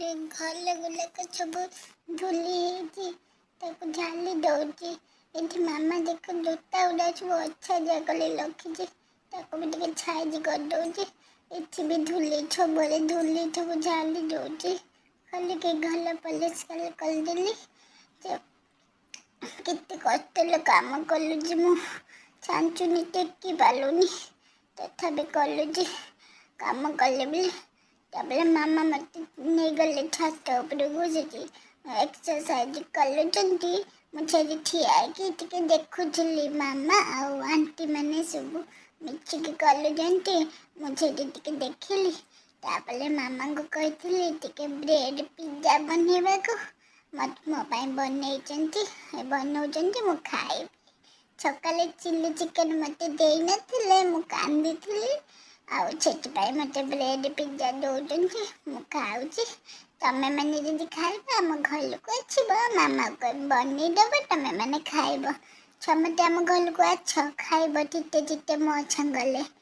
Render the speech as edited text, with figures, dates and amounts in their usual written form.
ଧୂଳି ଘର ଗୁଡ଼ାକ ସବୁ ଧୂଳି ହେଇଛି, ତାକୁ ଝାଡ଼ି ଦଉଛି। ଏଠି ମାମା ଦେଖ, ଜୋତା ଗୁଡ଼ା ସବୁ ଅଛାରିଆ କରି ରଖିଛି, ତାକୁ ବି ଟିକେ ସାଇଜ କରିଦଉଛି। ଏଠି ବି ଧୂଳି, ସବୁଆଡ଼େ ଧୂଳି ସବୁ ଝାଡ଼ି ଦଉଛି। ଖୋଲିକି ଘର ପରିଷ୍କାର କରିଦେଲି। କେତେ କଷ୍ଟରେ କାମ କରୁଛି ମୁଁ। ଛାଞ୍ଚୁନି ଟେକି ପାରୁନି, ତଥାପି କରୁଛି କାମ କଲେ ବୋଲି। ତାପରେ ମାମା ମୋତେ ନେଇଗଲେ ଛାତ ଉପରକୁ। ସେଠି ଏକ୍ସରସାଇଜ କରୁଛନ୍ତି, ମୁଁ ସେଠି ଠିଆ ହେଇକି ଟିକେ ଦେଖୁଥିଲି। ମାମା ଆଉ ଆଣ୍ଟି ମାନେ ସବୁ ମିଶିକି କରୁଛନ୍ତି, ମୁଁ ସେଠି ଟିକେ ଦେଖିଲି। ତାପରେ ମାମାଙ୍କୁ କହିଥିଲି ଟିକେ ବ୍ରେଡ଼ ପିଜ୍ଜା ବନେଇବାକୁ। ମୋତେ ମୋ ପାଇଁ ବନେଇଛନ୍ତି, ବନଉଛନ୍ତି, ମୁଁ ଖାଇବି। ସକାଳେ ଚିଲି ଚିକେନ ମୋତେ ଦେଇନଥିଲେ, ମୁଁ କାନ୍ଦିଥିଲି, ଆଉ ସେଥିପାଇଁ ମୋତେ ବ୍ରେଡ଼ ପିଜ୍ଜା ଦେଉଛନ୍ତି, ମୁଁ ଖାଉଛି। ତମେ ମାନେ ଯଦି ଖାଇବ, ଆମ ଘରକୁ ଆସିବ, ମାମାକୁ ବନେଇଦେବ, ତମେ ମାନେ ଖାଇବ। ସମସ୍ତେ ଆମ ଘରକୁ ଆସ, ଖାଇବ ଚିଟେ ଚିଟେ ମୋ ସାଙ୍ଗରେ।